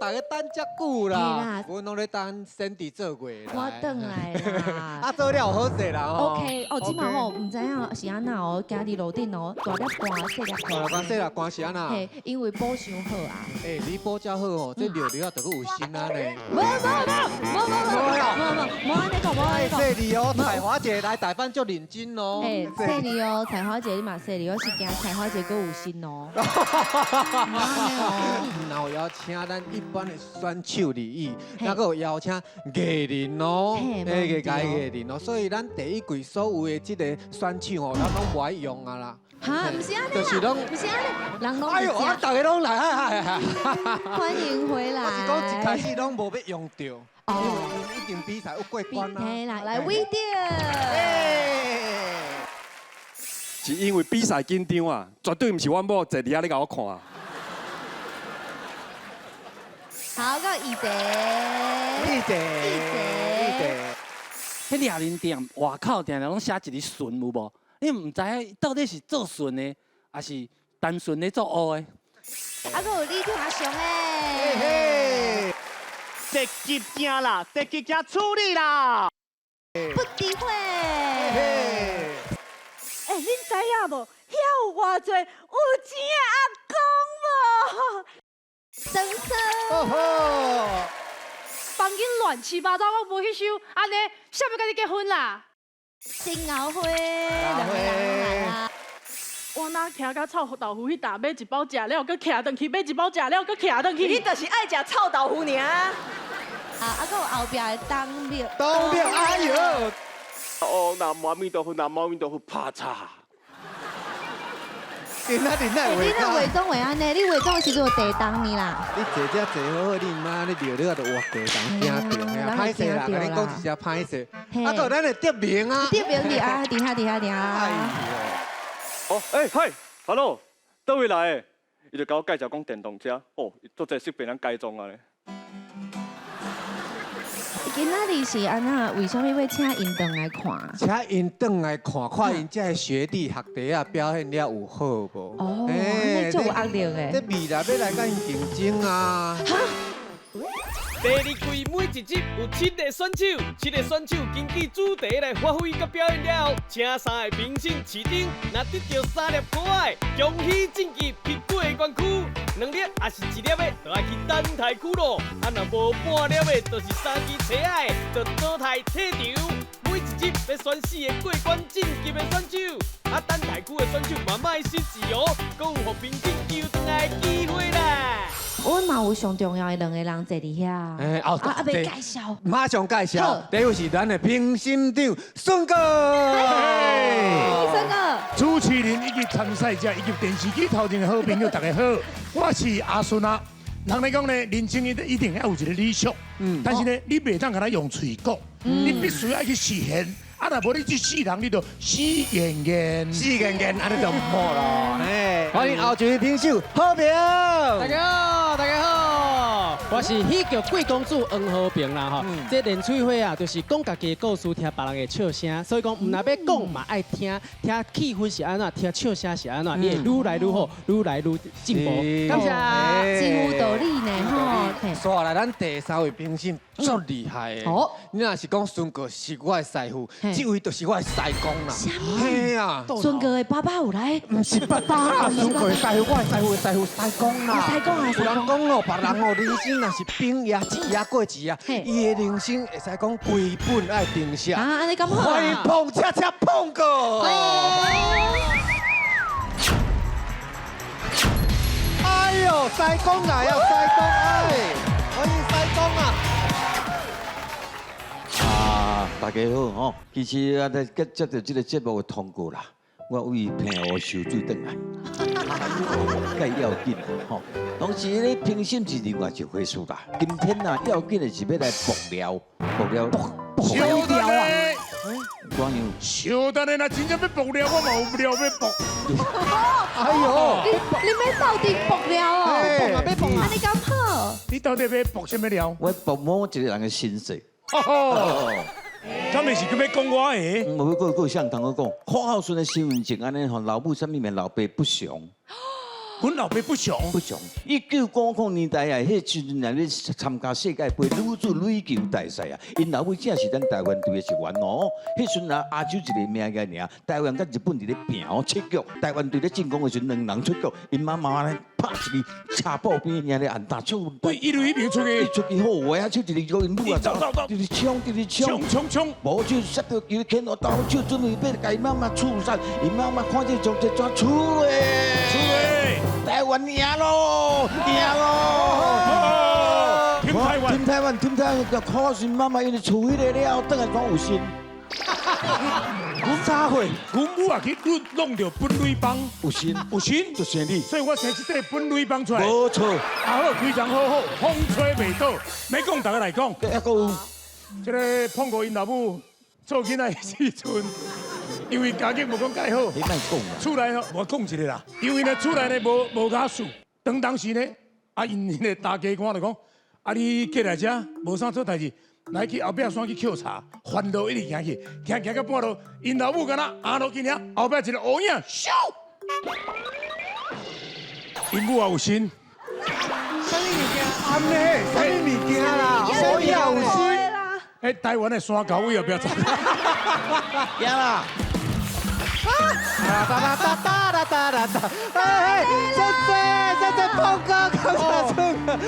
大家等遮久啦，阮攏咧等 Sandy 做月我轉來啦。啊，做了有好勢啦吼。 OK，哦，這馬吼毋知影是按怎哦，行佇路頂哦，大粒汗細粒大粒汗細粒汗是按怎？嘿，因為補傷好啊。欸，你補遮好哦，這尿尿啊，就閣有心啊呢。無無無無無無無無按呢講，無按呢講。細膩哦，彩華姐來台灣足認真哦。欸，細膩哦，彩華姐你嘛細膩，我是驚彩華姐閣有心哦。然後邀請咱一般的選手而已，還閣有邀請藝人哦，欸，藝人哦，所以咱第一季所有的這個選手吼，咱攏無愛用啊啦。哈，毋是按呢，就是攏，毋是按呢，人攏。哎喲，啊，大家攏來，嗨嗨歡迎回來。我是講一開始攏無欲用著，哦，已經比賽有過關啦。嘿啦，來威點。是因為比賽緊張啊，絕對毋是阮某坐佇遐咧共我看啊。好，閣二姐，二姐，二姐。彼掠人店外口定定攏寫一个順有無？你毋知影到底是做順的，抑是單純咧做烏的？啊，閣有李聽上誒。特級鏡啦，特級鏡處理啦。不機會。欸，恁知影無？遐有偌濟有錢的阿公無？生生。房間亂七八糟，我無去收，按呢，誰欲佮你結婚啦？真後悔，兩個人來啊！我若徛甲臭豆腐彼搭買一包食了，閣徛轉去買一包食了，閣徛轉去。你就是愛食臭豆腐爾。啊，啊，閣有後壁的東廟。東廟，哎喲！哦，南無阿彌陀佛，南無阿彌陀佛，啪嚓！你那你那你那化妝會按呢？你化妝的時陣有地動呢啦？你坐這坐好好，你媽你尿尿就活地動驚著，歹勢啦，共你講一聲歹勢。啊，閣有咱的德明啊！德明佇啊，佇遐佇遐佇遐。哎喲！哦，欸，嗨，Hello，佗位來的？伊就共我介紹講電動車，哦，足濟設備通改裝啊咧。今仔日是按怎？為啥物欲請𪜶轉來看？請𪜶轉來看，看𪜶這个學弟學弟仔表現了有好無？哦，按呢足有壓力的。這未來欲來共𪜶競爭啊！哈？第二季每一集有七个選手，七個選手根據主題來發揮佮表演了後，請三個評審飼燈，若得著三粒箍仔的，恭喜晉級去過關區；兩粒抑是一粒的，就愛去等待區咯。啊，若無半粒的，就是三支錘仔的，就淘汰退場。每一集欲選四个過關晉級的選手，啊，等待區的選手嘛莫失志哦，閣有予評審救轉來的機會啦。阮嘛有上重要的兩個人坐佇遐。欸，啊，啊，欲介紹。馬上介紹，第一位是咱的評審長孫哥。孫哥。主持人以及參賽者以及電視機頭前的好朋友，大家好，我是阿孫啊。人咧講呢，人生一定要有一個理想，但是呢，你袂當共他用喙講，你必須愛去實現。啊，若無你這世人，你就死硬硬，死硬硬，按呢就毋好囉。嘿，歡迎後一位評審和平。大家好，大家好，我是喜劇貴公子黃和平啦吼。這連喙花啊，就是講家己的故事，聽別人的笑聲，所以講毋若欲講嘛愛聽，聽氣氛是按怎，聽笑聲是按怎，你會愈來愈好，愈來愈進步。感謝。真有道理呢吼。煞來咱第三位評審足厲害的。你若是講孫哥是我的師傅，這位就是我的師公啦。嘿啊！孫哥的爸爸有來？毋是爸爸啦，孫哥的師傅，我的師傅的師傅師公啦。師公啊！有人講哦，別人哦，人生若是反也一也過一啊，伊的人生會使講規本愛重寫。啊，按呢敢好？歡迎彭恰恰彭哥。哎呦，師公來啊，師公哎，歡迎師公啊！啊，大家好吼！其實啊，在接著這個節目的通告啦，我為澎湖受水轉來，較要緊吼。當時咧評審是另外一回事啦。今天啊，要緊的是欲來爆料，爆料，爆料啊！關於小等下，若真正欲爆料，我嘛有料欲爆。哎呦，你欲鬥陣爆料哦？爆啊！欲爆啊！按呢敢好？你到底欲爆啥物料？我爆某一個人的身世。哦，他們是閣欲講我的？無閣閣向同我講，柯孝順的身份證按呢吼，老母啥物名，老爸不詳。阮老爸不祥。不祥。1990年代啊，彼時陣啊，咧參加世界盃女子壘球大賽啊，𪜶老母正是咱台灣隊的一員哦。彼時陣啊，亞洲一個名個爾，台灣佮日本佇咧拼哦，七局，台灣隊咧進攻的時陣，兩人出局，𪜶媽媽咧拍一支車布邊爾咧按打手，對，一路一邊出去，伊出去好話啊，手一個𪜶母啊，走走走，直直衝，直直衝，衝衝，無就摔到球牽落刀手，準備欲共𪜶媽媽刺殺，𪜶媽媽看這種這怎出咧？出咧！台灣贏咯，贏咯！挺台灣，挺台灣，挺台灣，可是媽媽因為厝彼個了，轉來講有心。阮啥貨？阮母也去弄著本壘幫，有心，有心就生你。所以我生這塊本壘幫出來。無錯。啊好，非常好好，風吹袂倒。欲講大家來講。還閣有。這个碰過𪜶老母做囡仔的時陣，因為家境無講蓋好，你莫講啦。厝內吼，我講一个啦，因為呢厝內呢無家事，當時呢，啊𪜶彼个大家官就講，啊你過來遮無啥做代誌，來去後壁山去抾柴，煩惱一直行去，行行到半路，𪜶老母敢若阿落去爾，後壁一个烏影，咻！𪜶母也有心。啥物物件？暗呢？啥物物件啦？烏影有心。欸，台灣的山狗位後壁走。贏啦！哒哒哒哒哒哒哒哒！哎，謝謝謝謝碰哥，感謝出，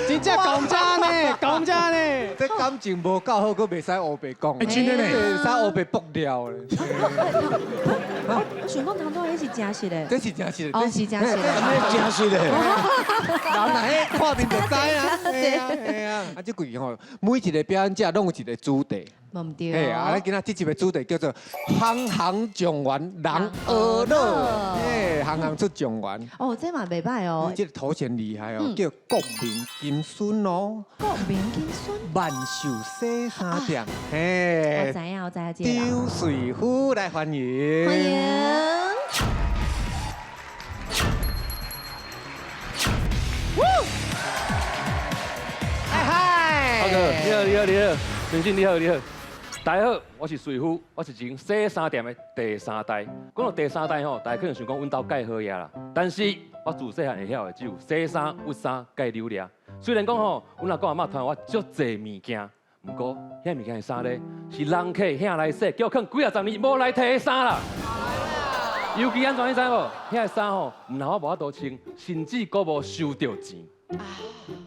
真正講真呢，講真呢。這感情無夠好，閣袂使烏白講。欸，真的呢，袂使烏白爆料咧。我想講頭拄彼是真實的，這是真實的，哦，是真實的，真實的。人若彼看面就知啊。嘿啊，啊，這幾吼，每一个表演者攏有一个主題。無毋對。嘿，啊，咱今仔這集的主題叫做“行行狀元人婀娜”，嘿，行行出狀元。哦，這嘛袂䆀哦。這个頭銜厲害哦，叫國民金孫哦。國民金孫。萬壽洗衫店，嘿。我知影，我知影這个。張瑞夫來歡迎。歡迎。嗨嗨。阿哥，你好，你好，你好，先生你好，你好。大家好，我是瑞夫，我是一間洗衫店的第三代。講到第三代吼，大家可能想講阮兜蓋好嘢啦，但是我自細漢會曉的只有洗衫、鬱衫、蓋扭掠。雖然講吼，阮阿公阿嬤傳我足濟物件，毋過遐物件的衫咧，是人客遐來洗，叫我囥幾仔十年無來提的衫啦。尤其按怎你知無？遐个衫吼，毋但我無法度穿，甚至閣無收著錢。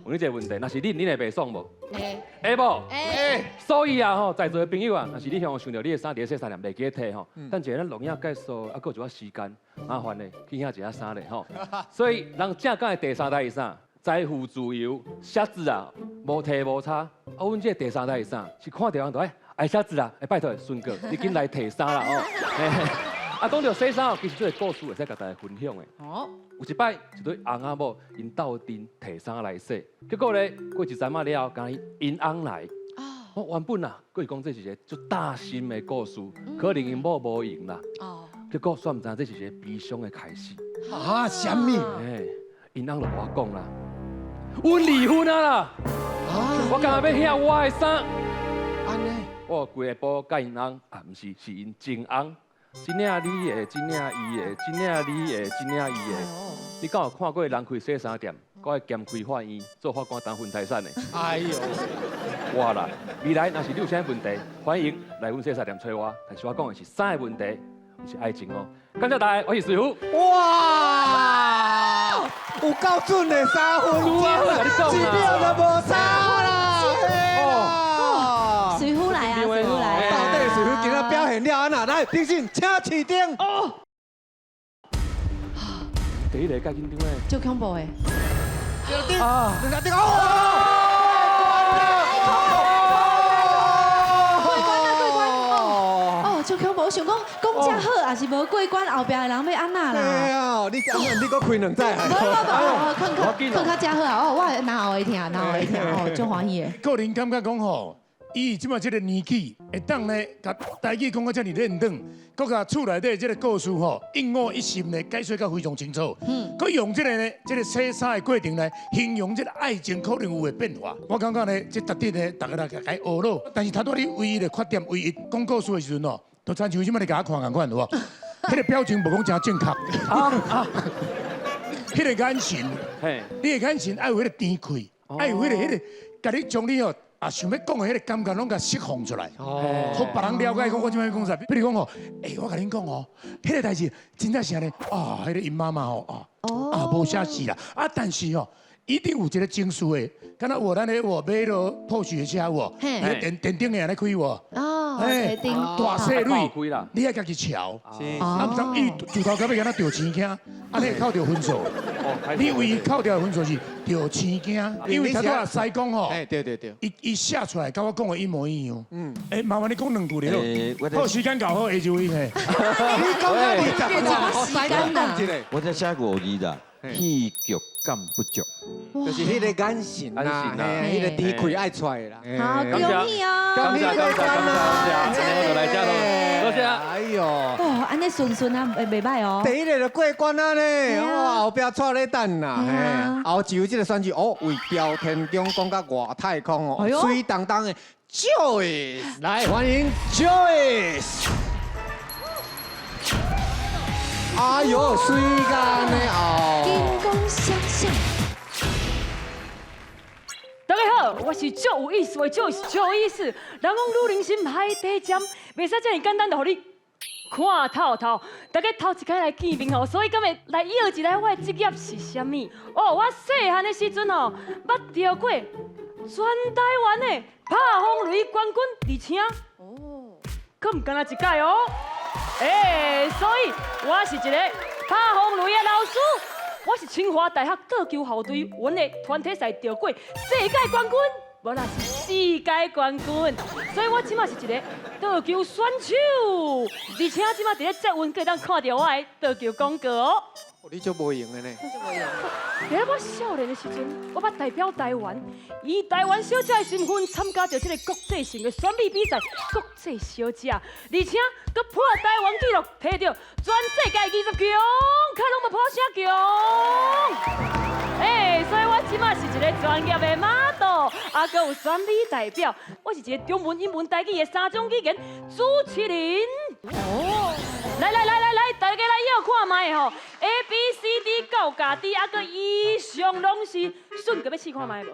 問你一個問題，若是你，你會袂爽無？會。會無？會。所以啊吼，在座的朋友啊，若是你向想著你的衫佇咧洗衫店袂記得提吼，等一下咱錄影結束，啊，閣有一寡時間，麻煩咧去遐一下衫咧吼。所以人正港的第三代是啥？財富自由，寫字啊，無提無差。啊，阮這个第三代是啥？是看著人就愛愛寫字啊，會拜託孫哥，你緊來提衫啦吼。啊，講著洗衫哦，其實這个故事會使共大家分享的。哦。有一擺，一對翁仔某𪜶鬥陣提衫來洗，結果咧過一陣仔了後，敢若𪜶翁來。我原本啊，閣是講這是一个足紮心的故事，可能𪜶某無閒啦。哦。結果煞毋知這是一个悲傷的開始。啊，啥物？欸，𪜶翁就共我講啦，阮離婚啊啦。我干焦欲捨我的衫。按呢？我規个布佮𪜶翁，啊，毋是，是𪜶前翁。這領你的，這領伊的，這領你的，這領伊的。你敢有看過人開洗衫店，閣愛兼開法院做法官當分財產的？哎呦，我啦，未來若是你有啥問題，歡迎來阮洗衫店揣我。但是我講的是衫的問題，毋是愛情哦。感謝大家，我是瑞夫。哇，有夠準的三分鐘，一秒都無差啦。哦，瑞夫來啊，瑞夫來。到底瑞夫今仔表現了按怎？來，評審，請市長。哦。第一个較緊張的。足恐怖的。啊！哦！過關啦，過關哦！哦，足恐怖！我想講，講遮好，也是無過關，後壁的人欲按怎啦？對啊，你你閣開兩載。無無無，囥囥囥較遮好啊！哦，我腦後會疼，腦後會疼，哦，足歡喜的。個人感覺講吼，伊這馬這个年紀，會當呢，共台語講甲遮爾輪轉，閣共厝內底這个故事吼，一五一十呢解說甲非常清楚。閣用這个呢，這个洗衫的過程來形容這个愛情可能有的變化。我感覺呢，這值得呢，大家來共伊學咯。但是頭拄你唯一的缺點，唯一講故事的時陣哦，就親像這馬你共我看仝款，有無？彼个表情無講誠正確。彼个眼神，你的眼神爱有彼个甜气，爱有彼个，共你将你哦啊想欲讲的彼个感觉拢共释放出来，予别人了解讲我这摆讲啥。比如讲吼，欸，我共恁讲哦，彼个代志真正是按呢，啊，彼个𪜶妈妈吼啊啊无啥事啦，啊，但是吼。一定有一个情绪的，敢若有咱咧有买落破水的车有无？电电灯的按呢开无？哦，电灯大细蕊，你爱家己瞧。啊，毋通伊自头到尾敢若著生惊，按呢会扣著分数。你唯一扣著的分数是著生惊，因为头拄仔师讲吼，对对对，伊伊写出来佮我讲的一模一样。嗯，欸，麻烦你讲两句了。好，时间到好，下一位嘿。你讲到20分，师讲讲一个。我才写五字啦，戏剧感不足。就是彼个眼神啦，彼个甜气爱出来啦。好，恭喜哦！感谢感谢感谢，我来遮咯，多谢。哎哟，哦，按呢顺顺啊，袂䆀哦。第一个就过关啊呢，哦，后壁带咧等啦，嘿，后就这个选手哦，为朝天宫讲到外太空哦，水当当的 Joyce，来欢迎 Joyce。哎呦，水干的哦，金光闪闪。大家好，我是足有意思的 Joyce，足有意思。人讲女人心海底针，袂使遮尔简单就予你看透透。大家头一摆来见面吼，所以今日来约一下我的职业是啥物？哦，我细汉的时阵吼，捌得过全台湾的拍风雷冠军，而且哦，阁毋干焦一届哦。欸，所以我是一个拍风雷的老师。我是清华大学桌球校队，阮的团体赛得过世界冠军，无啦是世界冠军，所以我这马是一个桌球选手，而且这马伫咧捷运阁会当看著我的桌球广告哦。你足无闲的呢？伫咧我少年的时阵，我捌代表台湾，以台湾小姐的身份参加著这个国际性的选美比赛，国际小姐，而且阁破台湾纪录，摕著全世界20强，较拢无破啥强。欸，所以我这马是一个专业的 model，啊，阁有选美代表，我是一个中文、英文、台语的三种语言主持人。哦，来来来来来，大家来约看觅吼，A B C D 到家 D，啊，阁以上拢是顺哥欲试看觅无？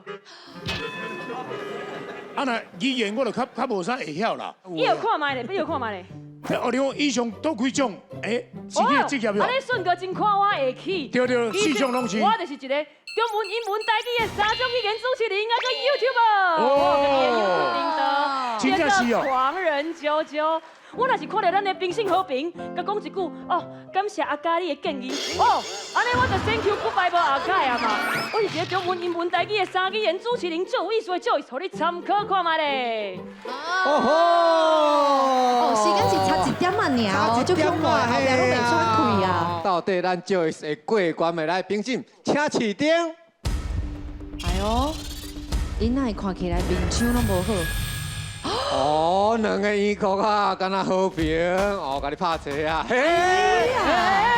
啊，若语言我就较无啥会晓啦。约看觅咧，欲约看觅咧。哦，你讲以上佗几种？欸，是你的职业哟。啊，你顺哥真看我会起。对对，四种拢是。我就是一个中文、英文、台语的三种语言主持人，啊，阁 YouTuber，哦，真正是哦。狂人啾啾。我若是看著咱的评审和平，佮讲一句哦，感谢阿嘉你的建议哦，按呢我就 thank you goodbye 无后盖啊嘛。我是一个中文、英文、台语的三语言主持人，足有意思的 Joyce，予你参考看觅咧。哦吼！哦，时间是差一点仔尔哦，足恐怖，后壁拢袂喘气啊。到底咱 Joyce 会过关袂？来，评审，请起灯。哎哟，𪜶哪会看起来面相拢无好？哦，两个圆箍啊，敢若和平哦，共你拍坐啊，嘿，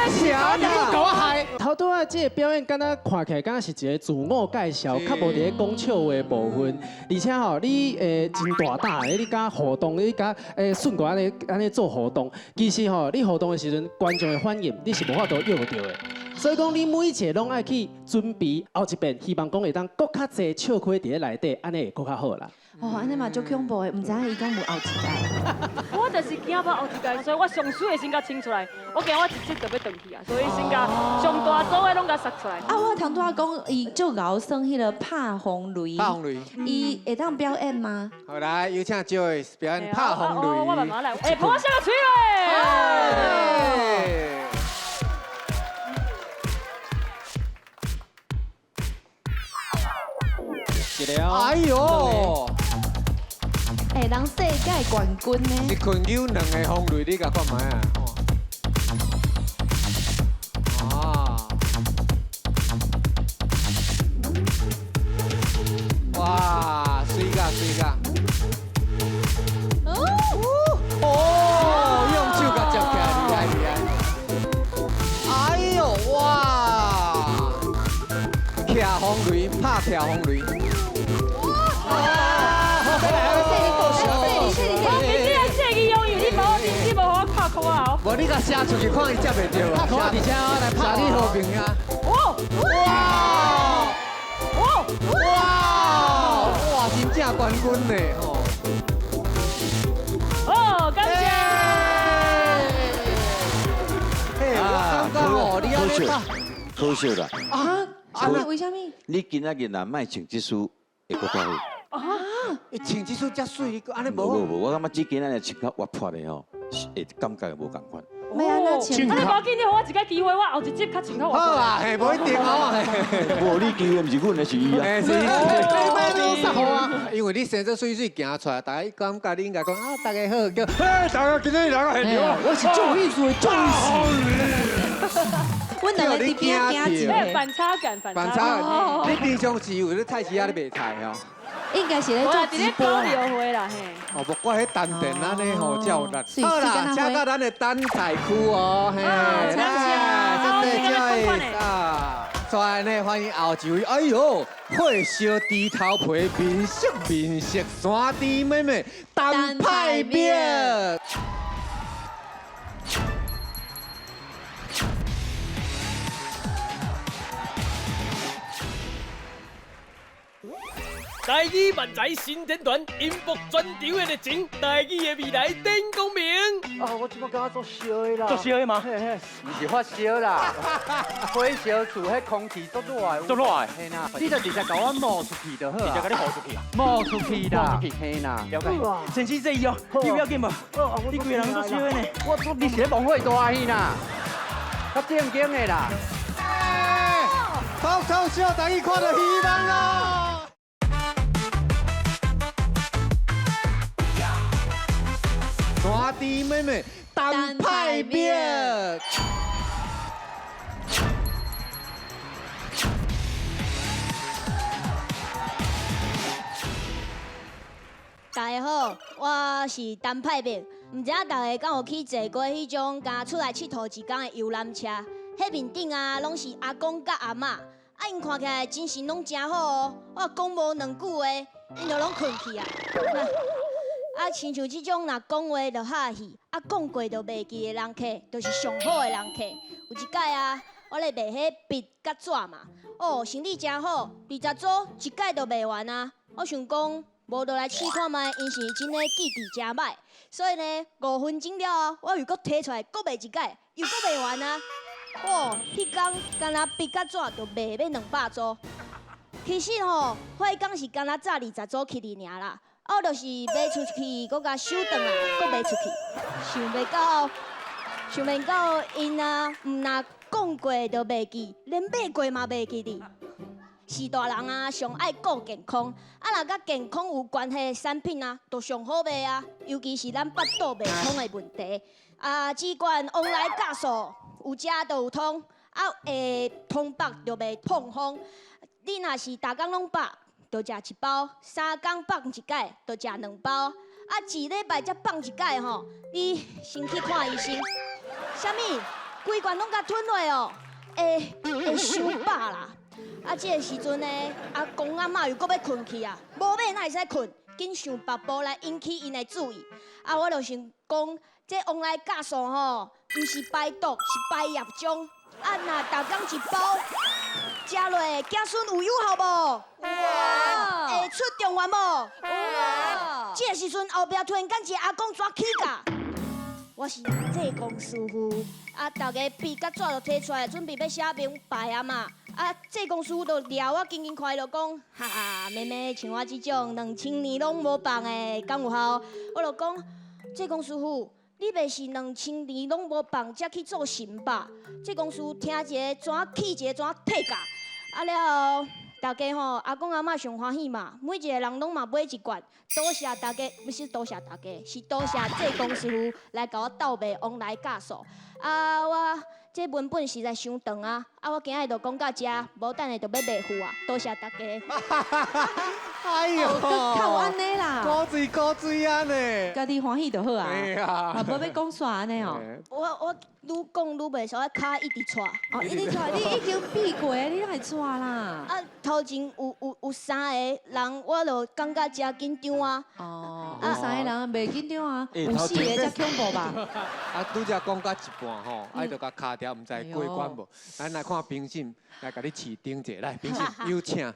啥你阁共我害？头拄仔这个表演，敢若看起来敢若是一个自我介绍，较无伫咧讲笑话的部分。而且吼，你真大胆的，你敢互动，你敢顺过按呢按呢做互动。其实吼，你互动的时阵，观众的反应你是无法度约著的。所以讲，你每一个拢爱去准备后一遍，希望讲会当阁较济笑亏伫咧内底，按呢会阁较好啦。哦，按呢嘛足恐怖的，毋知影伊敢有后一届。我就是惊无后一届，所以我上水的先共清出来。我惊我一集就欲转去啊，所以先共上大组的拢共杀出来。啊，我头拄仔讲，伊足𠢕耍彼个拍风雷。拍风雷。伊会当表演吗？好，来，有请 Joyce 表演拍风雷。我慢慢来。欸，帮我下个喙咧。哎呦！欸，人世界冠军呢？一困扭两个风雷，你共看觅啊？啊！哇，水噶水噶！哦，用手共接起来，厉害厉害！哎呦哇！徛风雷，拍徛风雷。无你共写出去，看伊接袂著。拍箍伫遮，来拍你和平啊！哦，哇哇哇哇！真正冠军呢吼！哦，感谢。嘿，我感觉哦，你按呢拍可惜啦。啊？啊？为啥物？你今仔日若莫穿这束，会阁较好。啊！伊穿这束遮媠，按呢无无无，我感觉这今仔日穿较活泼的吼，会感觉无仝款。欲按怎穿？啊，你无要紧，你予我一个机会，我后一集较穿较活泼。好啊，嘿，无一定哦。无你机会，毋是阮的，是伊啊。是是。你莫啊，因为你生做媠媠行出来，大家感觉你应该讲啊，大家好，叫，嘿，大家今日来到现场，我是做艺术的做艺术。阮两个伫边仔行一个。反差感，反差。你平常时有咧菜市仔咧卖菜哦？应该是咧做直播啦，嘿。哦，无怪彼丹田按呢吼，才有力。好啦，请到咱的等待区哦，嘿，来，谢谢谢啊。再来呢，欢迎后一位，哎呦，火烧猪头皮，面色面色，山猪妹妹，陈派蜜。台语漫才新天团，音乐全场的热情，台语的未来展光明。啊，我这摆感觉足烧的啦。足烧的吗？嘿嘿，毋是发烧啦，火烧厝彼空气足热的。足热的。嘿啦，你就直接共我冒出去就好。直接共你呼出去啊？冒出去啦。嘿啦。了解。先生这伊哦，你不要紧无？你规个人足烧的呢。我做你是咧冒火大戏啦，较正经的啦。偷偷笑，大家看到希望咯。山猪妹妹，陈派蜜。大家好，我是陈派蜜。毋知影大家敢有去坐过彼种敢出来𨑨迌一工的游览车？彼面顶啊，拢是阿公佮阿嬷，啊，𪜶看起来精神拢诚好哦。我讲无两句话，𪜶就拢睏去啊。啊，亲像这种若讲话就哈气，啊讲过就袂记的人客，就是上好的人客。有一摆啊，我咧卖彼笔佮纸嘛，哦，生意诚好，20组一摆就卖完啊。我想讲，无就来试看觅，𪜶是真的记忆诚歹，所以呢，5分钟了后，我又阁提出来，阁卖一摆，又阁卖完啊。哦，彼工干焦笔佮纸就卖欲200组。其实吼，我彼工是干焦炸20组起哩尔啦。我就是卖出去，阁共收转来，阁卖出去。想袂到，𪜶啊，毋若讲过就袂记，连买过嘛袂记哩。是大人啊，上爱顾健康，啊，若佮健康有关系的产品啊，就上好卖啊。尤其是咱腹肚袂通的问题，啊，只管往来酵素有食就有通，啊，会通腹就袂膨风。你若是逐工拢饱，就食一包，3工放一摆，就食2包。啊，一礼拜才放一摆吼，你先去看医生。啥物？规罐拢共吞落哦，会伤饱啦。啊，这个时阵呢，阿公阿嬷又阁欲睏去啊，无买哪会使睏？紧想别步来引起𪜶的注意。啊，我就想讲，这往来酵素吼，毋是排毒，是排业障。啊，若逐工一包。食落，子孙有有效无？有。会出状元无？有。这个时阵后壁突然间一个阿公怎起价？我是济公师傅，啊，大家笔佮纸就提出来，准备欲写明白啊嘛。啊，济公师傅就掠我紧紧看伊就讲，哈哈，妹妹像我这种2000年拢无放的，敢有效？我就讲，济公师傅。你袂是2000年拢无放，才去做神吧？济公师傅听一个怎气一个怎退价，啊了后，大家吼阿公阿嬷上欢喜嘛，每一个人拢嘛买一罐，多谢大家，毋是多谢大家，是多谢济公师傅来共我斗卖往来酵素。啊，我这文本实在伤长啊，啊，我今仔日就讲到遮，无等下就欲卖付啊，多谢大家。哎呦，较有按呢啦，古锥古锥按呢，家己欢喜就好啊。哎呀，无欲讲煞按呢哦。我愈讲愈袂爽，我跤一直掣。哦，一直掣，你已经变过，你哪会掣啦？啊，头前有3个人，我就感觉真紧张啊。哦，有3个人袂紧张啊，有4个才恐怖吧？啊，拄才讲到一半吼，爱就共跤定毋知过关无。咱来看评审来共你试顶者，来评审有请。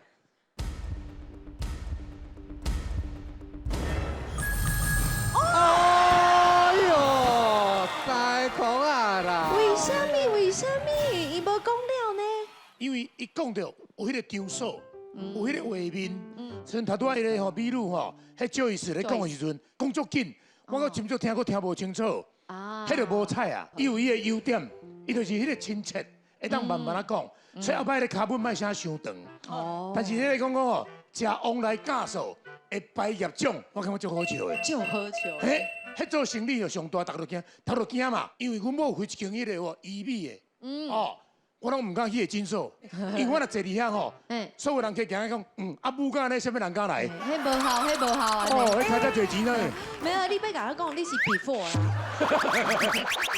哎呦，太空啊啦！为啥物？为啥物？伊无讲了呢？因为伊讲著有彼个场所，有彼个画面。像头拄仔彼个吼美女吼，彼 Joyce 咧讲的时阵，讲足紧，我阁真足听，阁听无清楚。啊，彼就无彩啊！伊有伊的优点，伊就是彼个亲切，会当慢慢仔讲。所以后摆咧跤本莫写伤长。哦。但是彼个讲讲吼，食旺来教授会败业障，我感觉足好笑的。足好笑。嘿，彼做生理就上大，逐家都惊，头都惊嘛，因为阮某开一间彼个吼医美的。嗯。哦。我拢毋敢去彼诊所，因为我若坐伫遐吼，所有人客行来讲，啊母敢呢，啥物人敢来？彼无效，彼无效啊！哦，彼开遮济钱呢。没有，你欲共我讲，你是 before 啦。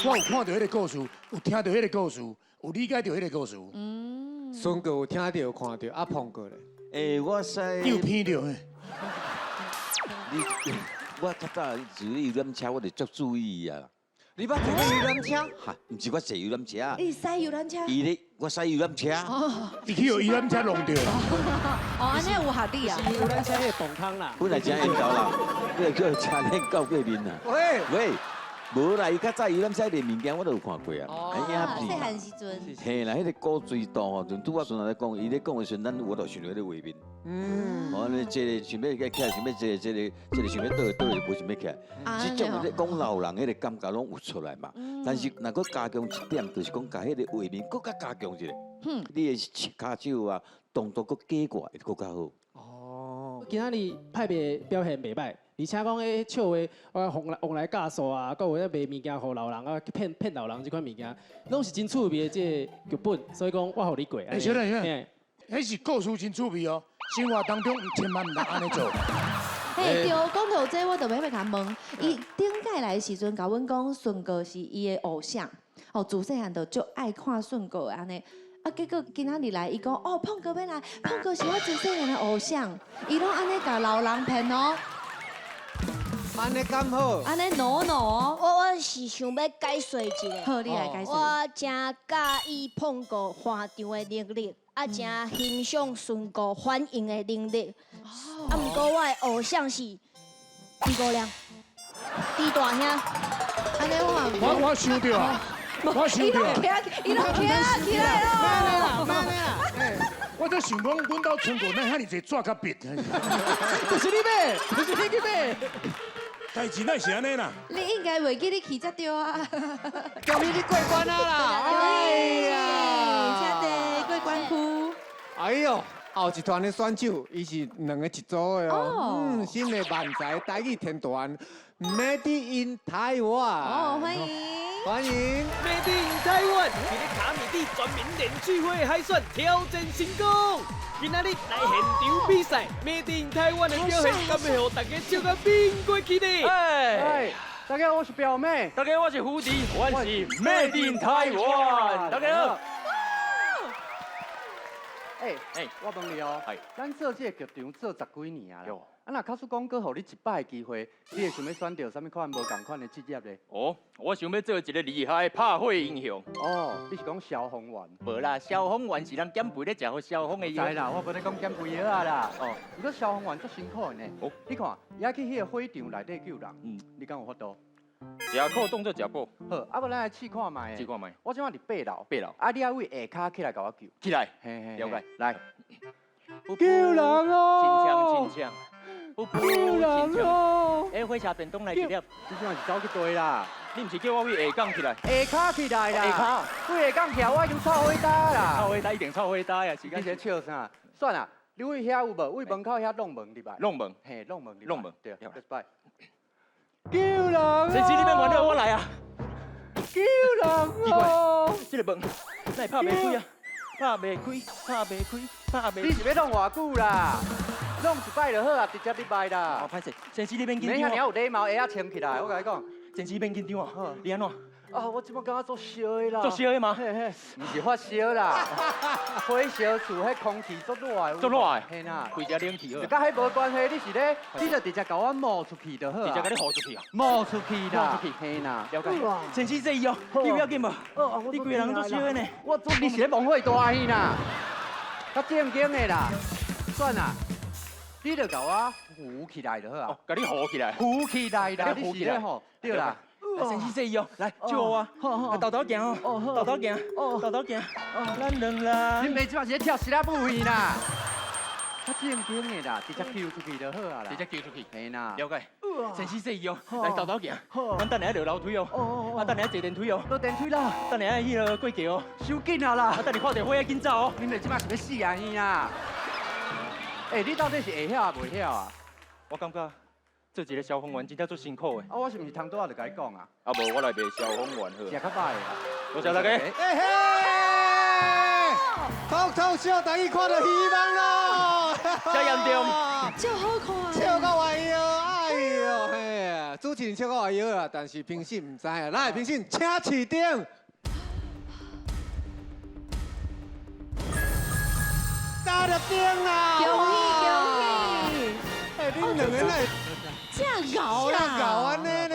我有看到彼个故事，有听到彼个故事，有理解到彼个故事。孙哥有听到有看到，啊碰过咧。欸，我使。你有闻到？你，我较早坐游览车，我就足注意啊。你捌坐过游览车？哈，毋是我坐游览车。你驶游览车？伊咧，我驶游览车。哦。伊去予游览车弄著。哦，按呢有合理啊。游览车彼个动空啦。本来真缘投啦，你叫车碾到过面啦。喂喂，无啦，伊较早游览车的物件我都有看过啊。哦。细汉时阵。嘿啦，彼个古锥度吼，阵拄仔孙仔咧讲，伊咧讲的时阵，咱有法度想著彼个画面。嗯。哦，你这个想欲起来，想欲这个想欲倒倒就无想欲起来。这种咧讲老人彼个感觉拢有出来嘛。但是若阁加强一点，就是讲共彼个画面阁较加强一下。嗯。你的跤手啊，动作阁加过会阁较好。哦。今仔日派别表现袂歹，而且讲彼笑话，我王来教授啊，阁有咧卖物件予老人啊，骗骗老人这款物件，拢是真趣味的这个剧本，所以讲我予你过。欸，小等下，彼是故事真趣味哦，生活当中千万毋通按呢做。嘿，对，讲到这，我就欲欲共问，伊顶摆来的时阵，共阮讲孙哥是伊的偶像，哦，自细汉就足爱看孙哥按呢。啊，结果今仔日来，伊讲哦，胖哥欲来，胖哥是我自细汉的偶像，伊拢按呢共老人骗哦。按呢敢好？按呢 no no 哦。我是想欲解说一下。好，你来解说。我真佮意胖哥现场的能力，啊，真欣赏孙哥反应的能力。啊，毋过我的偶像是诸葛亮，猪大兄。按呢我我想著啊，我想著啊。伊拢徛起来咯。我就想讲，阮兜孙哥哪遐尔济纸佮笔？就是你买，就是你去买。代志哪是按呢啦？你应该袂记你去才对啊。恭喜你过关啊啦！哎呀，请坐过关区。哎呦，后一团的选手，伊是两个一组的哦。嗯，新的漫才台语天团，Made in Taiwan。哦，欢迎。欢迎。 Made in Taiwan，伫咧卡米地全民练水火的海选挑战成功。今仔日来现场比赛，Made in Taiwan 的表现，敢会予大家笑到面过去呢？哎，大家好，我是表妹。大家好，我是胡迪，我是 Made in Taiwan。大家好。欸欸，我问你哦，咱做这个剧场做十几年啊啦，啊，若假使讲阁予你一摆机会，你会想欲选著啥物款无仝款的职业咧？哦，我想欲做一个厉害的拍火英雄。哦，你是讲消防员？无啦，消防员是人减肥咧食予消防的药。知啦，我无咧讲减肥药啊啦。哦，毋过消防员足辛苦的呢。哦，你看，伊爱去彼个火场内底救人，你敢有法度？食苦当做食补。好，啊无咱来试看觅。试看觅。我这摆伫八楼。八楼。啊，你爱位下跤起来共我救。起来。嘿嘿。了解。来。救人哦！真枪真枪。救人哦！欸，火车便当来一粒。你这摆是走去佗啦？你毋是叫我位下岗起来？下跤起来啦！下跤。位下岗起来，我已经臭火焦啦。臭火焦一定臭火焦呀！你在笑啥？算啦，你位遐有无？位门口遐弄门入来。弄门。嘿，弄门入来。弄门。对，拜拜。救人！先生，你免烦恼，我来啊！救人哦！奇怪，这个门哪会拍袂开啊？拍袂开，拍袂开，拍袂。你是欲弄偌久啦？弄一摆就好啊，直接入来啦。哦，歹势，先生你免紧张。免遐尔有礼貌，鞋仔穿起来，我共你讲，先生免紧张哦，你按怎？啊，我这摆感觉足烧的啦。足烧的吗？嘿嘿，毋是发烧啦，火烧厝彼空气足热的。足热的。嘿啦，开一下冷气好。佮彼无关系，你是咧，你就直接共我冒出去就好。直接共你呼出去啊？冒出去啦，冒出去，嘿啦。了解。先生这伊哦，你不要紧无？你规个人足烧的呢。我做你是咧妄火大耳啦，较正经的啦，算啦，你就共我扶起来就好啊。共你扶起来。扶起来啦，你是咧吼，对啦。先生这伊哦，来救我啊！豆豆行哦，豆豆行，豆豆行，咱两人。你袂这摆是咧跳石仔舞去啦？较正经的啦，直接救出去就好啊啦。直接救出去。嘿啦。了解。先生这伊哦，来豆豆行，阮等下落楼梯哦，啊等下坐电梯哦，落电梯啦，等下彼个过桥哦，伤紧啊啦！啊等下看著火仔紧走哦。你们这摆是欲死啊耳啊？欸，你到底是会晓抑袂晓啊？我感觉。做一个消防员真正足辛苦的。啊，我是毋是头拄仔就共你讲啊？啊无，我来卖消防员好。食较歹啦。多谢大家。欸嘿，偷偷笑，大家看到希望咯。遮严重。真好看。笑到歪腰，哎呦嘿，主持人笑到歪腰啦，但是评审毋知啊。来，评审，请起灯。三粒灯啦！恭喜恭喜！哎，恁两个哪会？这𠢕啦！这𠢕按呢呢？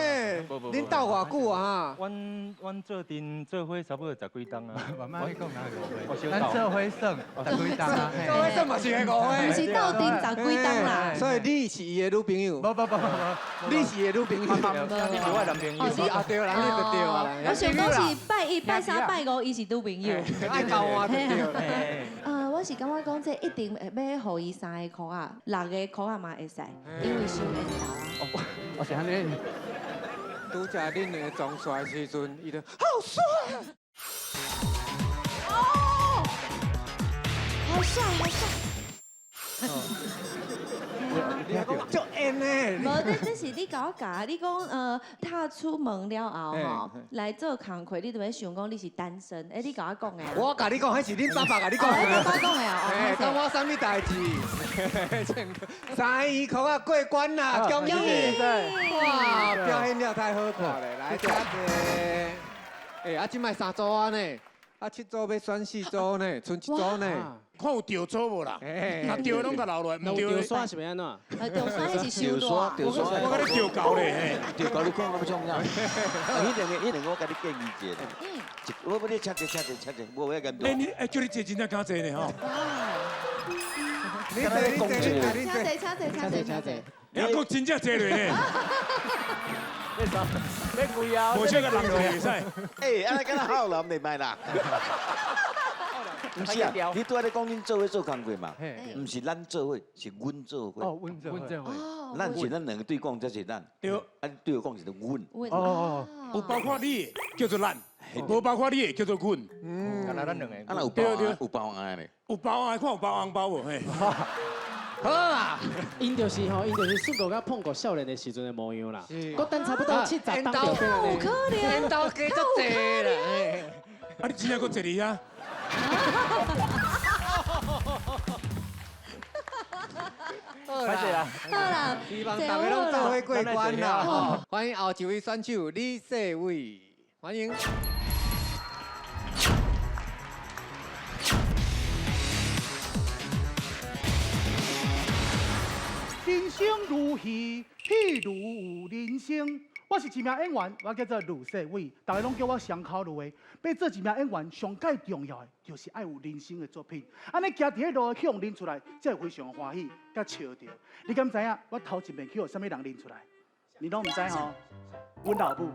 恁斗偌久啊？阮做阵做伙差不多十几冬啊。慢慢讲哪会误会？咱做伙算十几冬啊。做伙算嘛是会误会。毋是斗阵十几冬啦。所以你是伊的女朋友？无无无无，你是伊的女朋友。你是我男朋友。是啊，对啦，你就对啊。我想讲是拜一、拜三、拜五，伊是女朋友。爱交换就对。我是感觉讲这一定欲予伊三个箍仔，六个箍仔嘛会使，因为伤缘投啊。哦，是按呢。拄才恁两个装帅的时阵，伊就好帅。哦，好帅，好帅。足缘的。无，这是你共我教，你讲踏出门了后吼，来做工课，你就欲想讲你是单身。欸，你共我讲的。我共你讲，彼是恁爸爸共你讲的。恁爸爸讲的哦。欸，关我啥物代志？三姨箍仔过关啦，恭喜！哇，表现了太好看了，来，请坐。欸，啊，这摆三组啊呢，啊，七组欲选四组呢，賰一组呢。看有著组无啦？若著拢共留落来，毋著伞是欲按怎？著伞彼是伤大。著伞，我共你著够咧，著够你看我欲创啥？彼两个我共你建议一下啦。我欲你请坐，请坐，请坐，无遐严重。欸，你欸，叫你坐真正敢坐呢吼。你坐，你坐，你坐，请坐，请坐，请坐。你还阁真正坐落呢？你啥？你贵啊！无这个人就袂使。欸，按呢敢若好人袂歹啦。毋是啊，你拄仔咧讲恁做伙做工课嘛？毋是咱做伙，是阮做伙。哦，阮做伙。咱是咱两个对讲才是咱。对。啊，对讲是阮。哦。有包括你的叫做咱，无包括你的叫做阮。嗯。敢若咱两个。啊，若有包有包红咧。有包红，看有包红包无嘿。好啊。𪜶就是吼，𪜶就是顺哥佮碰过少年的时阵的模样啦。阁等差不多70冬就变按呢。有可能。缘投加足济啦。啊，你真正阁坐伫遐？好啦，好啦，希望大家拢做伙过关啦！吼，欢迎后一位选手李世伟，欢迎。人生如戏，戏如人生。我是一名演员，我叫做吕世伟，大家拢叫我双口吕的。欲做一名演员，上盖重要的就是爱有人生的作品。按呢行伫彼路去予认出来，才会非常欢喜，佮笑著。你敢知影我头一遍去予啥物人认出来？你拢毋知吼？阮老母，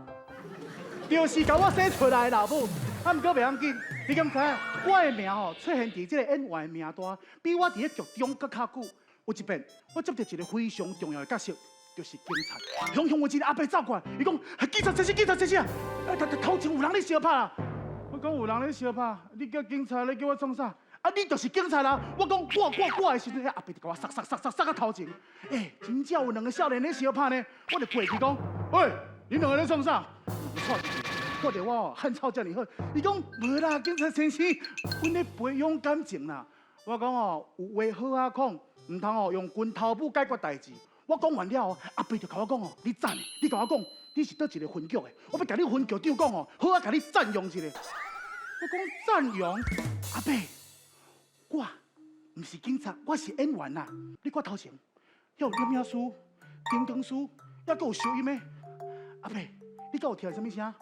就是共我生出来的老母。啊，毋过袂要紧，你敢知影我的名吼出现伫这个演员的名单，比我伫咧剧中阁较久。有一遍，我接到一个非常重要的角色。就是警察，雄雄有一个阿伯走过来，伊讲：警察先生，警察先生，啊，头前有人咧相拍啦。我讲有人咧相拍，你叫警察，你叫我创啥？啊，你就是警察啦！我讲我的时阵，彼阿伯就共我杀杀杀杀杀到头前。欸，真正有两个少年咧相拍呢，我就过去讲：喂，你两个咧创啥？看著我汉草遮尔好，伊讲无啦，警察先生，阮咧培养感情啦。我讲哦，有话好仔讲，毋通哦用拳头母解决代志。我讲完了后，阿伯就共我讲哦，你赞，你共我讲，你是佗一个分局的？我欲共你分局长讲哦，好啊，共你赞扬一下。我讲赞扬，阿伯，我毋是警察，我是演员啦。你看头前，遐有摄影师、灯光师，犹阁有收音的。阿伯，你敢有听啥物声？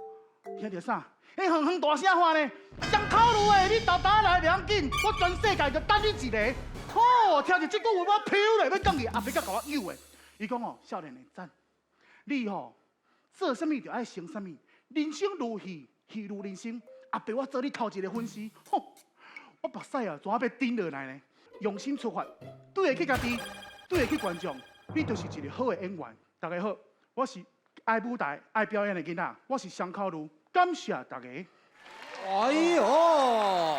听著啥？欸，远远大声喊呢，双口路的，你沓沓来袂要紧，我全世界就等你一个。吼，听著这句话我飘咧，欲转去，阿伯阁共我诱的。伊讲哦，少年的赞，你吼做啥物就爱成啥物，人生如戏，戏如人生。阿伯，我做你头一个粉丝，吼，我目屎啊，怎欲顶落来呢？用心出发，对得起家己，对得起观众，你就是一个好的演员。大家好，我是爱舞台、爱表演的囡仔，我是双口女，感谢大家。哎哟，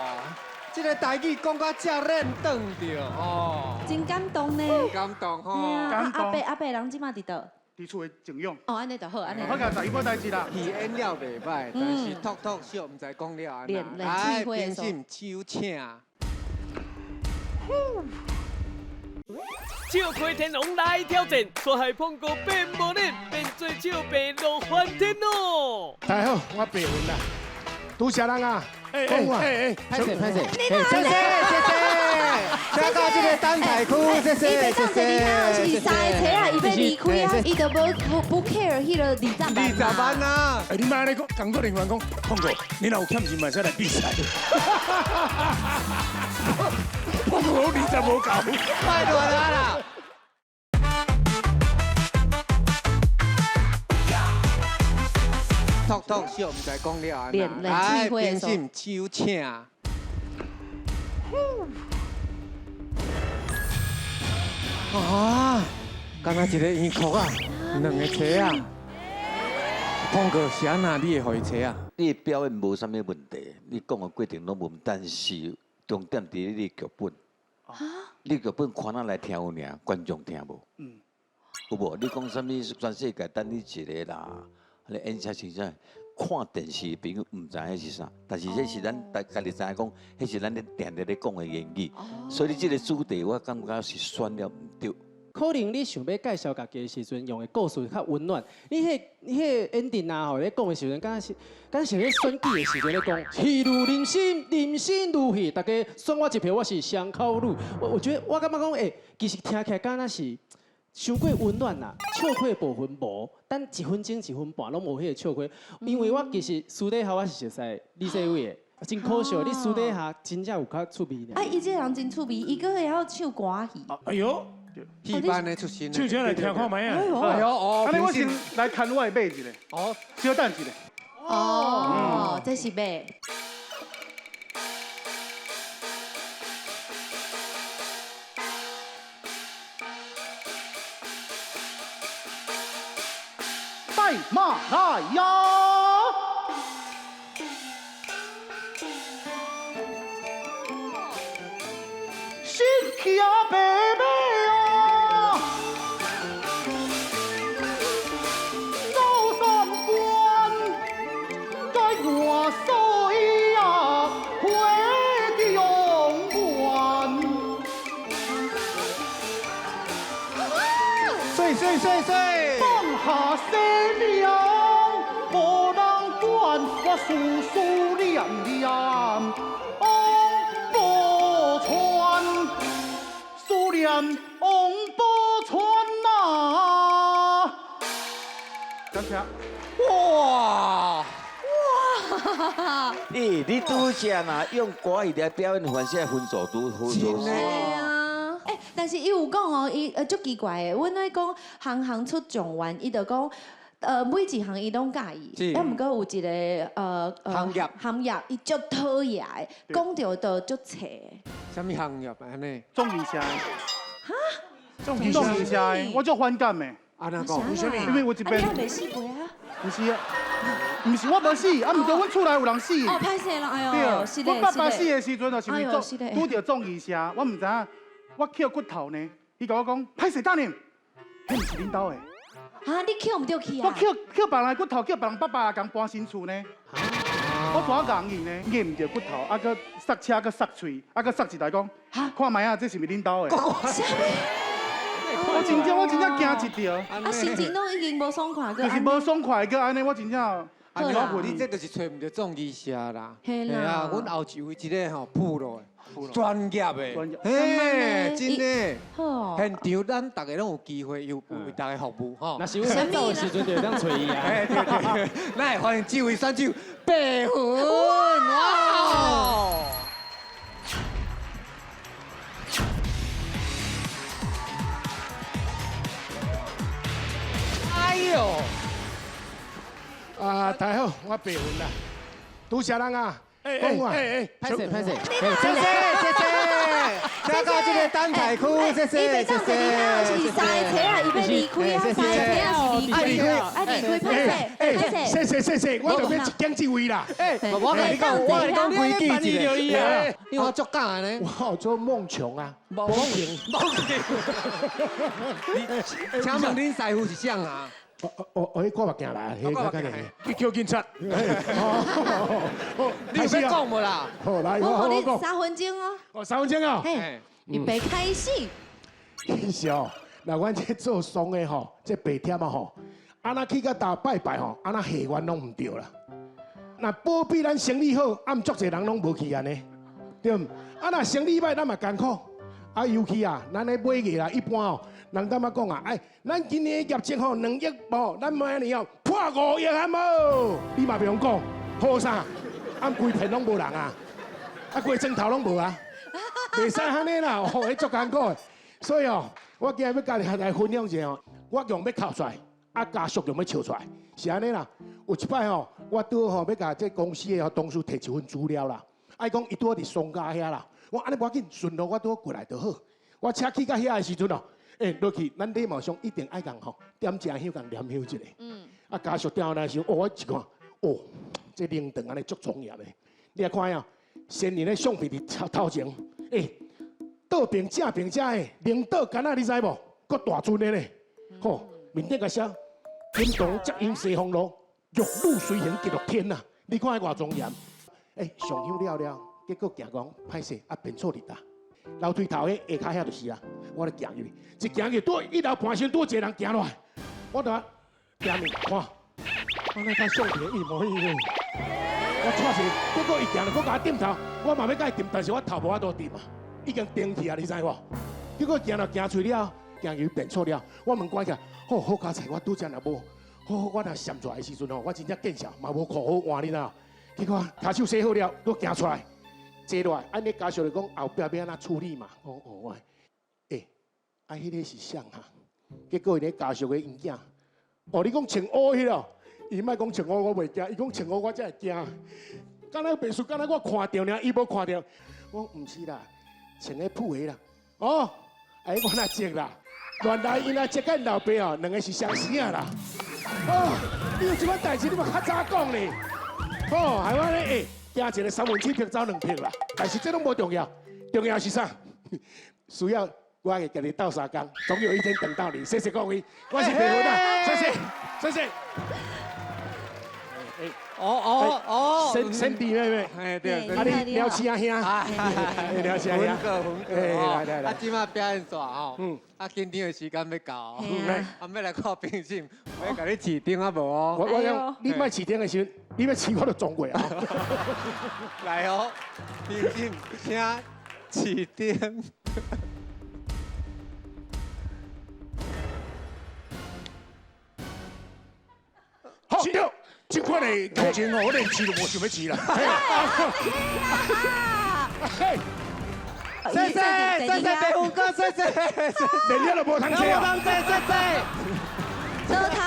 这个台语讲到遮认顿著哦，真感动呢。感动吼。啊阿伯阿伯人这马伫佗？伫厝的静养。哦，按呢就好，按呢。我共十一无代志啦。戏演了袂䆀，但是托托小毋知讲了按怎。来，评审手请。笑亏天王来挑战，山海碰过变无脸，变做笑白落翻天哦！大家好，我白云啦，拄谢人啊，讲话，歹势歹势，谢谢谢谢，请到这个等待区，谢谢伊袂当坐伫遐，是三个车啊，伊欲离开啊，伊就无无不 care 彼个二十万。20万啊！欸，你莫按呢讲，工作人员讲，碰哥，你若有欠钱嘛，使来比赛。碰哥20无够，拜托啦。托托小，毋知讲了按怎。来，评审手请。啊，敢若一个圆壳啊，两个车啊。碰哥是按怎？你会予伊车啊？你的表演无啥物问题，你讲的过程拢无，但是重点伫你的剧本。你剧本看咱来听有尔，观众听无？有无？你讲啥物？全世界等你一个啦。你演啥像啥？看电视的朋友毋知彼是啥，但是这是咱家家己知影讲，彼是咱咧定定咧讲的言语。所以你这个主题，我感觉是选了毋对。可能你想欲介绍家己的时阵，用的故事较温暖。你彼你彼 ending 啊吼，咧讲的时阵，敢若是敢若是咧选举的时阵咧讲，戏如人生，人生如戏，大家选我一票，我是双口女。我觉得我感觉讲，欸，其实听起来敢若是伤过温暖啦，笑亏部分无，等一分钟一分半拢无彼个笑亏。因为我其实私底下我是熟似李世伟的，真可惜，你私底下真正有较趣味。啊，伊这个人真趣味，伊阁会晓唱歌戏。哎呦，戏班的出身，唱声来听看觅啊！哎呦哦，按呢我先来牵我的马一下，哦，小等一下。哦，这是马。带马来呀！身骑白马啊，走三关，该换水啊，回中原。水水水水，放下生命，无人管，我思思念念，王宝钏，思念王宝钏啊！感谢。哇！哇！欸，你拄则若用歌戏来表演，反正分数拄分数。对啊，欸，但是伊有讲哦，伊足奇怪的，阮咧讲行行出状元，伊就讲。每一项伊拢佮意，啊，毋过有一个行业，行业伊足讨厌的，讲著就足切。啥物行业按呢？综艺社。哈？综艺社的，我足反感的。按怎讲？为啥物？因为我这边。啊，你未死过啊？毋是啊，毋是我无死，啊，毋过阮厝内有人死。哦，歹势啦，哎呦，是的，阮爸爸死的时阵，就是因为拄著综艺社，我毋知影，我捡骨头呢，伊共我讲，歹势等下，彼毋是恁兜的。啊！你捡毋著去啊？我捡捡别人的骨头，叫别人爸爸共搬新厝呢。我怎共伊呢？捡毋著骨头，啊，阁刹车，阁刹喙，啊，阁刹一台讲，看觅啊，这是毋是恁兜的？啥物？我真正我真正惊一跳。啊，心情拢已经无爽快，就是无爽快，阁按呢，我真正。啊，你这就是揣毋著总医师啦。嘿啦。啊，阮后一位一个吼，普罗的，专业的，嘿，真的。现场咱逐个拢有机会，有为大家服务吼。若是阮走的时阵，就会当揣伊啊。对对。咱会欢迎这位选手白云。哇！哎呦！啊，大家好，我白云啦，拄谢人啊，讲啊，歹势歹势，谢谢谢谢，请到这个等待区，谢谢谢谢。是三个车啊，伊欲离开啊，三个车啊是离开，啊离开歹势，歹势。谢谢谢谢，我就欲讲这位啦。哎，我共你讲，我共你讲规矩一下，因为我足敢的呢。我做梦琼啊，梦琼，梦琼。请问恁师傅是啥啊？哦哦哦，迄挂目镜来，彼个较去叫警察。你有欲讲无啦？好，来，我予你3分钟哦。哦，3分钟哦。嘿，预备开始。其实哦，若阮这做丧的吼，这白忝啊吼，啊若去到踏拜拜吼，啊若下愿拢毋对啦。若保庇咱生意好，啊毋足济人拢无去按呢，对毋？啊若生意歹，咱嘛艰苦。啊尤其啊，咱咧买艺啦，一般哦。人感觉讲啊，哎，咱今年业绩吼2亿无，咱明年哦破5亿啊无？你嘛袂用讲，好啥？啊，规片拢无人啊，啊，规砖头拢无啊，袂使按呢啦，哦，彼足艰苦的。所以哦，我今日欲共大家来分享一下哦，我用欲哭出来，啊，家属用欲笑出来，是按呢啦。有一摆吼，我拄好吼欲共这公司的同事提一份资料啦，啊，伊讲伊拄好伫松家遐啦，我按呢无要紧，顺路我拄好过来就好。我车去到遐的时阵哦。欸，落去，咱礼貌上一定爱共吼点一下香，共念香一下。嗯。啊，家属点来时，哦，我一看，哦，这灵堂按呢足庄严的。你来看呀，先人的相片伫头前，欸，倒边正边遮的灵桌敢若你知无？阁大尊的咧，吼，面顶共写金堂接引西方路，玉女随行极乐天呐。你看彼偌庄严。欸，上香了了，结果行讲歹势，啊，便所伫佗？楼梯头彼下跤遐就是啊，我咧行入去，一行入去，拄一楼盘身拄一个人行落来，我就行面看，我咧佮相片一模一样。我错一，结果伊行了，阁共我点头，我嘛欲共伊点，但是我头无法度点啊，已经定去啊，你知无？结果行了行出了，行入便所了，我门关起来，好好佳哉，我拄才若无，好好我若闪出来的时阵吼，我真正见笑，嘛无裤好换你知无？结果跤手洗好了，阁行出来。坐落来，按呢家属就讲后壁欲按怎处理嘛？讲哦，我，欸，啊，彼个是啥啊？结果伊咧家属的𪜶囝，哦，你讲穿乌彼个，伊莫讲穿乌我袂惊，伊讲穿乌我才会惊。敢若袂输，敢若我看著尔，伊无看著。我讲毋是啦，穿彼布的啦。哦，哎，我若接啦，原来𪜶若接佮𪜶老爸哦，两个是相生仔啦。哦，你有这款代志，你嘛较早讲咧。哦，害我咧欸。惊一个7/3拍走2拍啦，但是这拢无重要，重要是啥？需要我会共你斗相共，总有一天等到你。谢谢各位，我是白云啊，谢谢，谢谢。哦哦哦，先弟妹妹，哎对，啊你了试啊兄，了试啊兄，哎来来来，啊这马表演煞吼，啊紧张的时间欲到，啊欲来看评审，欲共你试灯啊无哦？我讲你莫试灯的时阵，你欲试我就撞过啊。来哦，评审请试灯。好。这款的剧情哦，我连试都无想欲试啦。嘿，谢谢谢谢白云哥，谢谢，连了都无通坐啊！无通坐，谢谢。倒台，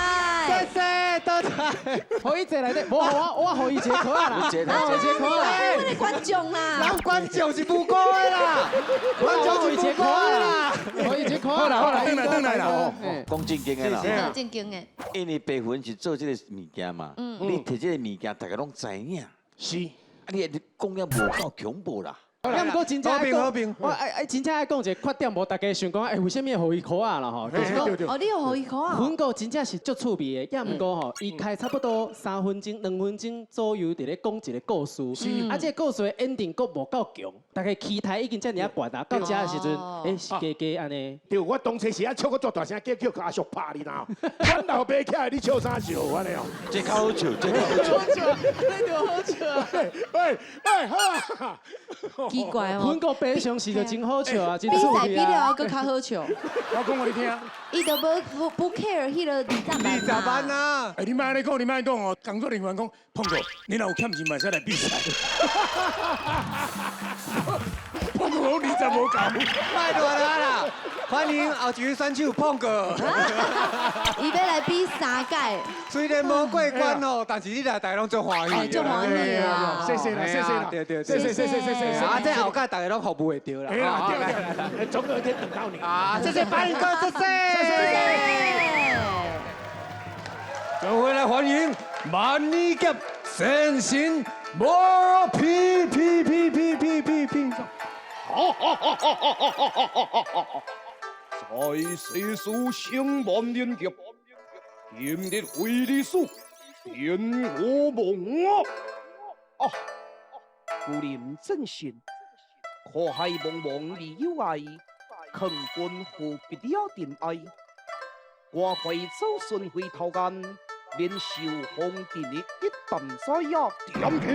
谢谢倒台。予伊坐内底，无我，我予伊一个壳仔啦，一个壳仔。我的观众啦，咱观众是无辜的啦，观众是无辜的啦，予伊一个壳仔。好啦好啦，转来转来啦。讲正经的啦，正经的。因为白云是做这个物件嘛，你提这个物件，大家拢知影。是。啊，你讲了无够恐怖啦。啊，毋过真正愛和平講，我愛愛真正愛講一個缺點，無大家想講，欸，為啥物會予伊箍仔啦吼？就是講，哦，你有予伊箍仔？粉果真正是足趣味的，也毋過吼，伊開差不多3分鐘、2分鐘左右，佇咧講一個故事。啊，這個故事的 ending 閣無夠強，大家期待已經遮爾仔懸啊，到遮的時陣，欸，是加加按呢。對，我當初時啊笑，我做大聲叫叫阿叔拍你啦，阮老爸起來你笑啥笑？按呢哦。這較好笑，這較好笑。這就好笑。喂喂喂，好啊。奇怪哦。粉果平常時就真好笑啊，真比趣味賽比了啊。後閣較好笑。我講予你聽。伊就無不 care 彼个20萬20萬啊！欸，你莫按呢講，你莫按呢講哦。工作人員講，碰哥，你若有欠錢，嘛會使來比賽。碰哥講20無夠。莫亂啊啦！歡迎後一位選手碰哥。伊欲來比三屆。雖然無過關哦，但是你來大家攏足歡喜。足歡喜啊！謝謝啦，謝謝啦，對對，謝謝謝謝謝謝。啊，這後蓋大家攏服務會著啦。對對，總有一天等到你。啊，謝謝柏林哥，謝謝。各位來歡迎萬里甲先生無屁屁屁屁屁屁屁。在世事成萬年劫，今日非你死，天我无我。啊！武林正信，苦海茫茫你有愛，勸君何必了塵埃？我快祖孫回頭間，免受風塵的一啖水呀！點起，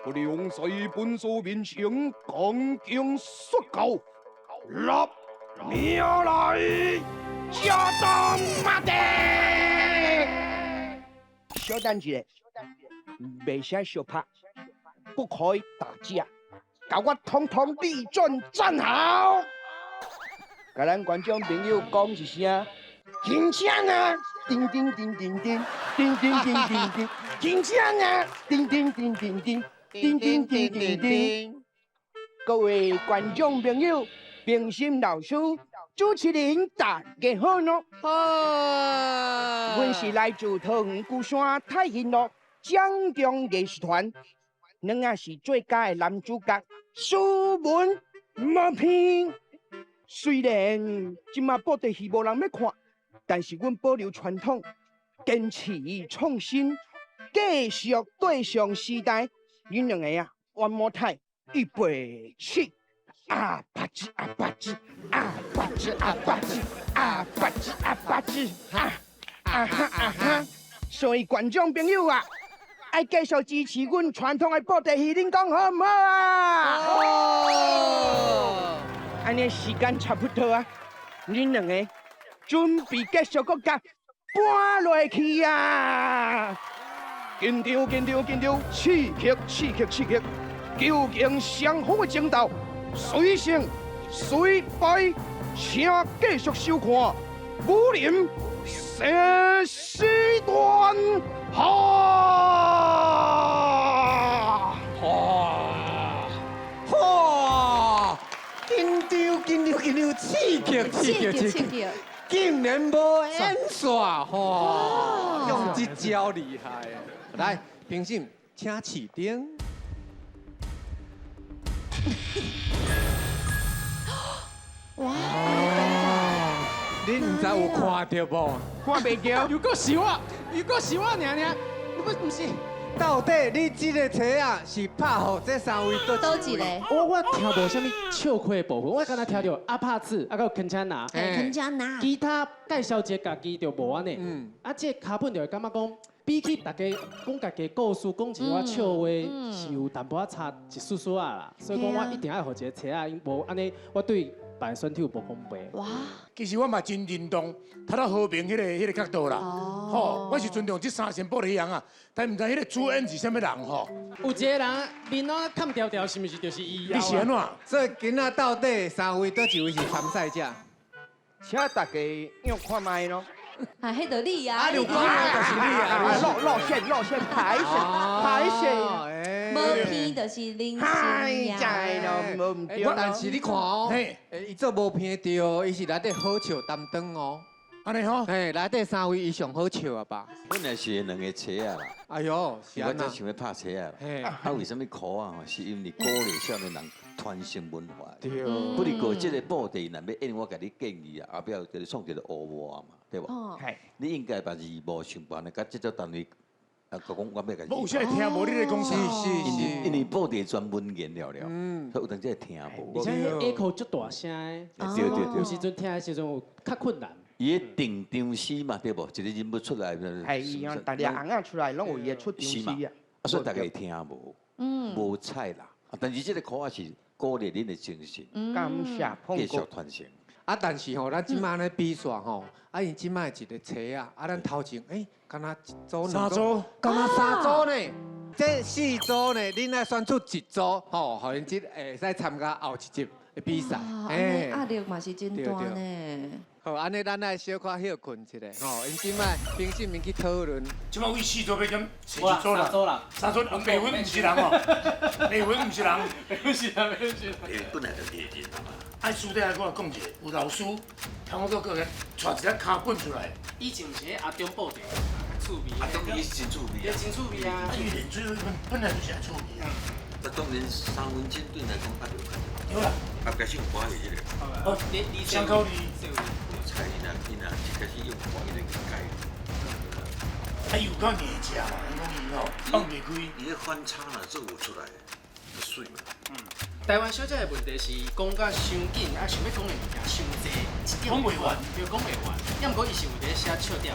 不良在本座面前講經說教，立命來加當馬的。小等一下，袂使相拍，不可以打架，共我統統立正站好。共咱觀眾朋友講一聲，停車啊！叮叮叮叮叮，叮叮叮叮叮，停車啊！叮叮叮叮叮，叮叮叮叮叮。各位觀眾朋友，評審老師、主持人，大家好喏。好。阮是來自桃園龜山太平路掌中藝術團，兩仔是最佳的男主角，斯文無片。雖然這馬布袋戲無人欲看，但是阮保留傳統，堅持創新，繼續對上時代。恁兩個啊，One more time，預備起！阿巴吱阿巴吱阿巴吱阿巴吱阿巴吱阿巴吱啊啊哈啊哈！所以觀眾朋友啊，愛繼續支持阮傳統的布袋戲，恁講好毋好啊？好。按呢時間差不多啊，恁兩個準備繼續閣共搬落去啊！緊張緊張緊張，刺激刺激刺激，究竟雙方的爭鬥，誰勝誰敗？請繼續收看《武林生死斷》哈！哇！緊張緊張緊張，刺激刺激刺激，竟然無演煞，哇！用這招厲害。來，評審請試燈。哇！你毋知有看著無？看袂著。又閣是我，又閣是我爾爾，你不是？到底你這個冊仔是拍予這三位佗一個？我聽無啥物笑虧的部分，我敢若聽著阿帕子，啊，閣有鏗鏘拿，鏗鏘拿，其他介紹一個家己就無按呢。啊，這個腳本就會感覺講，比起大家講家己故事，講一寡笑話是有淡薄仔差一絲絲仔啦。所以講我一定愛予一個冊仔，無按呢，我對別的選手無公平。哇！其實我嘛真認同，頭拄和平彼個角度啦。吼，我是尊重這三線布袋戲人啊，但毋知彼個主演是啥物人吼。有一個人面攏崁條條，是毋是就是伊啊？你是按怎？所以今仔到底三位佗一位是參賽者？請大家用看覓囉。啊，彼就你啊！啊，劉光就是你啊！落線落線，歹勢歹勢。無片就是林心呀。知咯，無毋對。但是你看哦，伊做無片對，伊是內底好笑擔當哦。按呢吼。嘿，内底三位伊上好笑啊吧？本来是两个车仔啦。哎哟，是我按怎才想欲拍车仔啦。嘿啊，为啥物苦啊？吼，是因为鼓励少年人传承文化。对不是过这个布袋，若欲演，我共你建议啊，后壁就是创一个乌幕嘛，对无？哦。你应该把字幕想办法，佮制作单位啊，讲我欲共。我有时会听无你咧讲啥。因为布袋专文言了了，所以有当时会听无。而且彼 echo 足大声的，对对对有时阵听的时阵有较困难。伊的定场诗嘛，对无？一个人物出来，系伊啊，逐个红仔出来拢有伊的出场是嘛诗啊。啊，所以大家会听无，无彩啦。啊，但是这个苦仔是鼓励恁的精神，感谢碰继续哥。传承。啊，但是吼，咱这摆咧比赛吼，啊，因这摆一个车啊，啊，咱头前，欸，敢若一组、两三组，敢若三组呢？这四组呢，恁爱选出一组，吼，予𪜶这会使参加后一集的比赛。欸，压力嘛是真大呢。好，按呢咱爱小可歇睏一下，吼，𪜶这摆评审们去讨论。这摆为四组欲减，一组啦，三组啦，三组，白云毋是人哦，白云毋是人，白云是人，白云是人。本来就艺人嘛。爱私底下我讲一下，有老师，听我阁带一个跤棍出来。以前是阿中布袋，较趣味。阿中伊是真趣味啊，真趣味啊。啊，伊练水本来就是趣味啊。啊，当然三分钟对来讲较着对啦。啊，开始有歌是这个。哦，双口字。菜伊若伊若一开始用歌伊就改。啊，伊有够硬食嘛，伊讲伊吼放袂开。伊个反差若做有出来，就媠嘛。台湾小姐的问题是讲甲伤紧，啊想欲讲的物件伤济，讲袂完，对，讲袂完。抑毋过伊是有咧写笑点。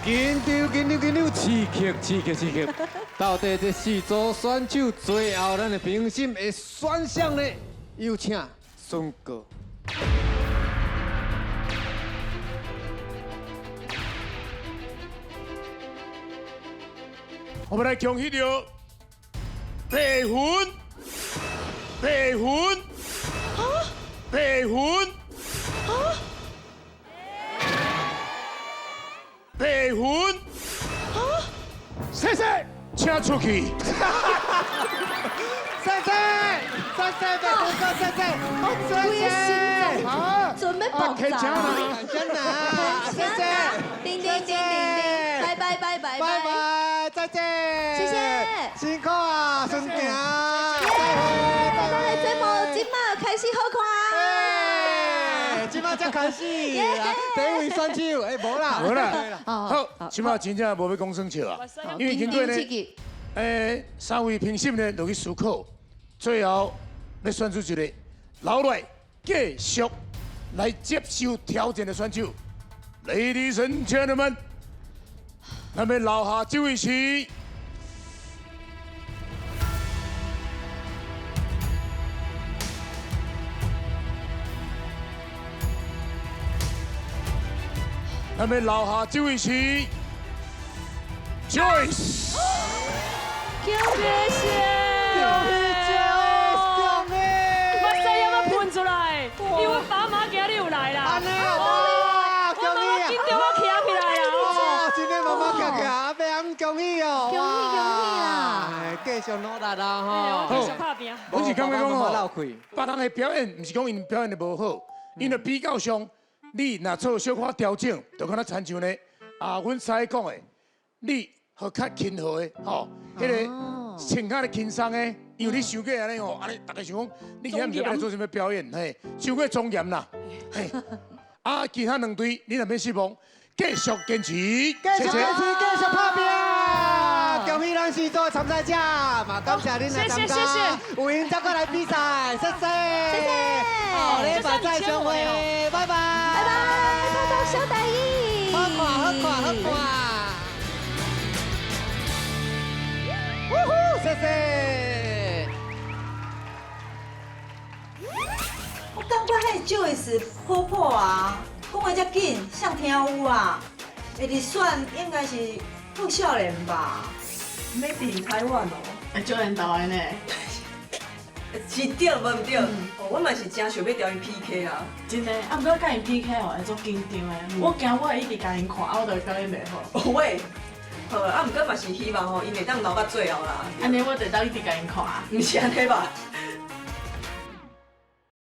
紧张紧张紧张，刺激刺激刺激！到底这四组选手最后咱的评审会选谁呢？有请孙哥。我们来恭喜到白云，白云，白云，白云，谢谢，请出去。谢谢，谢谢白云哥，谢谢，谢谢，好，准备爆炸，真的，谢谢，叮叮叮叮叮，拜拜拜拜拜拜，再见，谢谢，辛苦啊，孙行，再会，咱的节目这马开始好看。这马才开始，第一位选手，哎，无啦，无啦，好，这马真正无欲讲耍笑啊，因为经过呢，三位评审呢落去思考，最后欲选出一个留落来继续来接受挑战的选手。Ladies and gentlemen，咱欲留下这位是。咱欲留下这位是 Joyce。谢谢，恭喜 Joyce，恭喜！目屎犹要喷出来，因为爸妈今日有来啦。按呢哇，我妈妈紧张我徛起来啦。哦，真的妈妈徛起来，阿伯阿姆恭喜哦，恭喜恭喜啦！继续努力啦吼，继续拍拼。我是感觉讲吼，别人的表演毋是讲𪜶表演的无好，𪜶的比较上，你若做小可调整，就敢若亲像呢，啊，阮师讲的，你予较亲和的吼，彼个穿较咧轻松的，因为你伤过按呢吼，按呢大家想讲，你今仔毋是欲来做啥物表演，嘿，伤过庄严啦，嘿，啊，其他两队你若免失望，继续坚持，继续坚持，继续拍拼。恭喜咱四组的参赛者，嘛感谢恁来参加，有闲再过来比赛，谢谢，谢谢，后礼拜再相会，拜拜，拜拜，报道小大意，好看，好看，好看，呜呼，谢谢。我感觉彼个 Joyce 婆婆啊，讲话遮紧，像听有啊？会伫选应该是傅少年吧？ Made in 台湾哦，会少年台湾呢。是對無毋對？哦，我嘛是真想欲共𪜶 PK 啊！真的，啊，毋過佮𪜶 PK 吼會足緊張的，我驚我會一直共𪜶看，啊，我就會表演袂好。喂，好，啊，毋過嘛是希望吼，𪜶會當留到最後啦。按呢我就會當一直共𪜶看。毋是按呢吧？